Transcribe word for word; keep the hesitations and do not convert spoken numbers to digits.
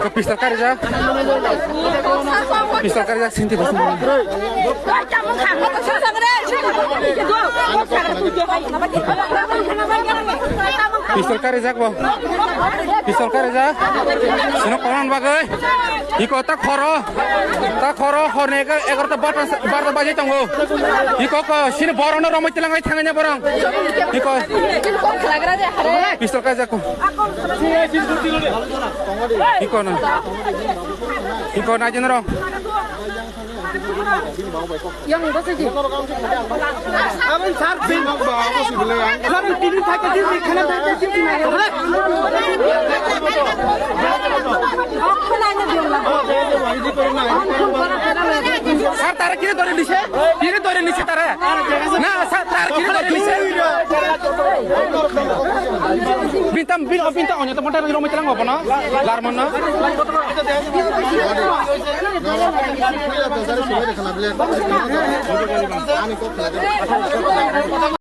Ko pistol karijak. Pistol karijak, sinti bas. Pistol karijak bo. Pistol karijak. Sino konan bagwi. Iko ta khoro. Ta khoro horni egar-, egarota barta, barta baje tongo. Iko ko sini borokno romwi tilangai thangnya borong. Iko. Pistol kaijak ko. Iko na. Iko na jinro. Yang basa ji. Abang sar bin. Sar bin thak din khana thak din. Sar tara kiri dori lise, kiri dori lise tara. Na, sar tara kiri dori lise. Bintam bin o bintam onyo to monta romoi telang obono. Larmon no.